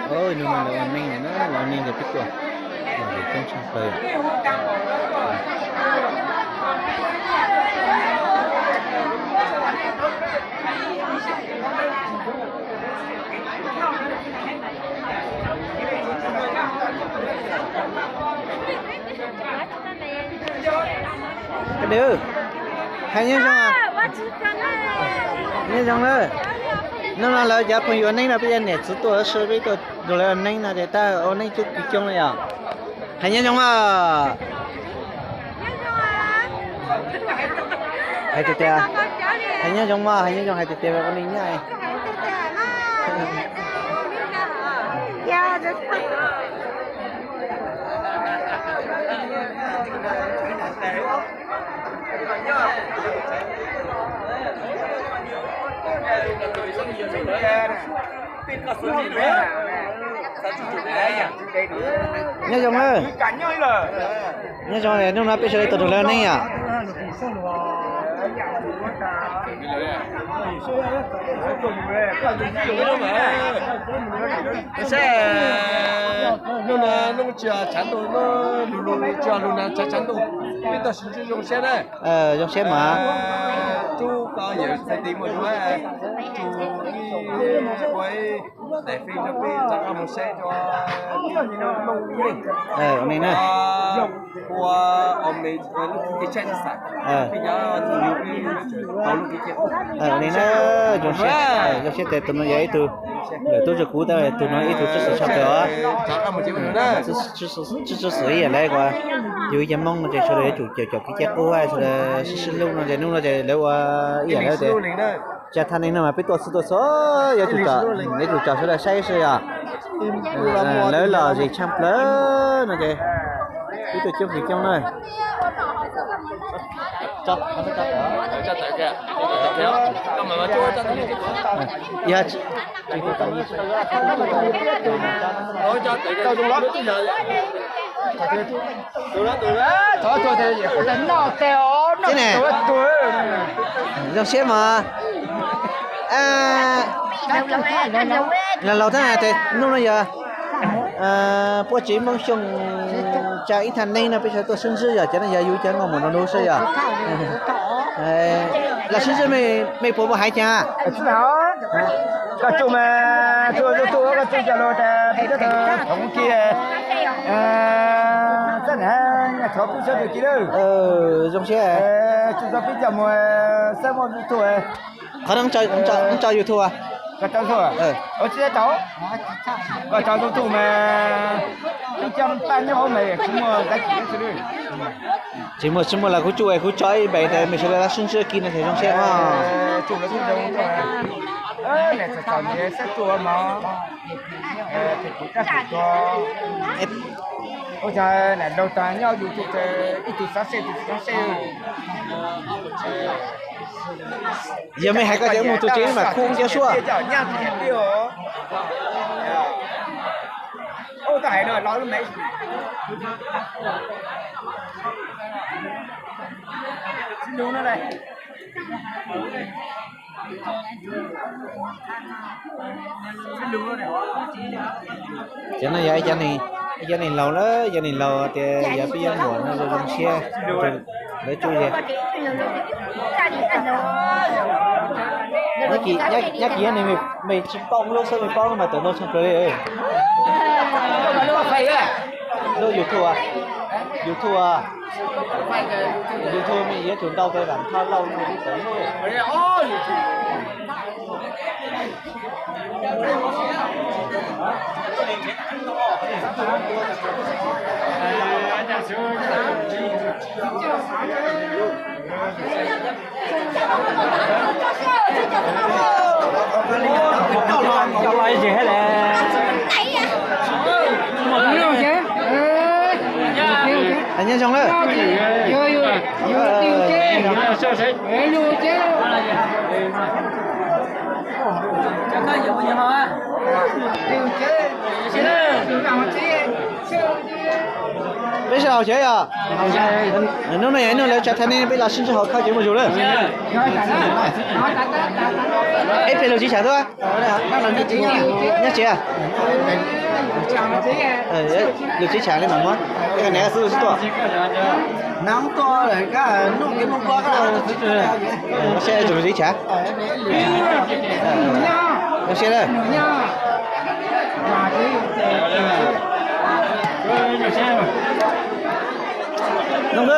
Hnub no lawv ua neej na, lawv ua neej ces peb tuaj, coob tshaj plaws. Koj dwb, hais nyob zoo, nyob zoo na. Hnub no lawv cov phooj ywg ua neej no peb cov niam txiv tuaj sawv peb tuaj nrog lawv ua neej no ces tab ua neej coob kws coob li os. Hais nyob zoo os. Hais tias, hais nyob zoo mas, hais nyob zoo hais tias tias ua neej nyob. Nyob zoo na. Nyob zoo, hnub no peb sawv daws tuaj nrog lawv ua neej yom. Saib, hnub no hnub tsis tshav ntuj, hnub lug lug tsis lug na, tshav tshav ntuj, peb tuaj sib ntsib zoo siab na. Zoo siab mas. Rub koj yawm txhais tes muaj duav, rub ib ua ib daim fij rau peb rov qab mus saib rau Hmoob Yeej ua neej na. Ua me lub kwj tij tshaib tsis xam, peb nyob tus yus peb tau lub kwj tij. Ua neej na, zoo siab, zoo siab tias tus no yog ib tug lawm tub rau kuv tab tus no ib tug tswj xwm tshaj plaws os. Tswj xwm ib yam li kuv, yus ib ce Hmoob no ces sawv daws yuav tsum caum caum kev cai qub, sawv daws sib sib hlub no ces hnub no ces lawv ua ib yam li tias tsa thaj neej no mas peb tuaj xwb tuaj xwb yuav tsum tsom, yuav tsum tsom sawv daws saib seb yog lawv los zis tshaj plaws no ces peb tuaj coob kws coob na. Zoo siab mas. Laus laus thiab tes hnub no yog puab tsev Hmoob Xyooj tsa ib thaj neeb no peb sawv tuaj sib ntsib yog cov no yog yus cov nkauj muam no lub seb yog. Los sib ntsib mej puas muaj haiv caag? Koj tsuj mas tsuj YouTube koj tsuj cov lus tas peb cov tau thoov kiag. Xab nam nyaj thov pub sab peb kiag lawm. Zoo siab. Tsuj tau peb cov muaj xab muaj YouTube. Qhov no tso YouTube. Koj tso YouTube, koj tso YouTube mas peb cov paj nyob hauv mas tsis muaj dab tsi. Tsis muaj, tsis muaj los kuv tsuj kuv tso ib npe tes mej sawv daws sib ntsib kiag no ces zoo siab os. Ua cas nam laug tas nyob YouTube ib tug xav xwb ib tug xav xwb. Yog mej hais koj ces mus tus tsev mas khu cov suab. Cov no yog ib cov neeg laus lawm, cov neeg laus tias yog peb yuav muam no zoo zoo siab, lawv tsuj li. Nyob kis yog neeg mej tsis paub lub xwb mej paub mas tawm ntau tshaj plaws li. Lub YouTube, YouTube, YouTube mej yuav tsum ntau tes vam thaj lauj no tawm lub. Nyob zoo lawm. Peb sib haus cawv yog. Hnub no yog ib hnub lawv tsa thaiv nej, peb los sib ntsib haus khaub cawv mus zus lawm. Ib pliag lus tsis tshav tuaj. Nyob tsev. Lus tsis tshav li mas muab. Niam xwb lus tsis tuaj. Lus tsis tshav. Lus tsis tshav. Nub.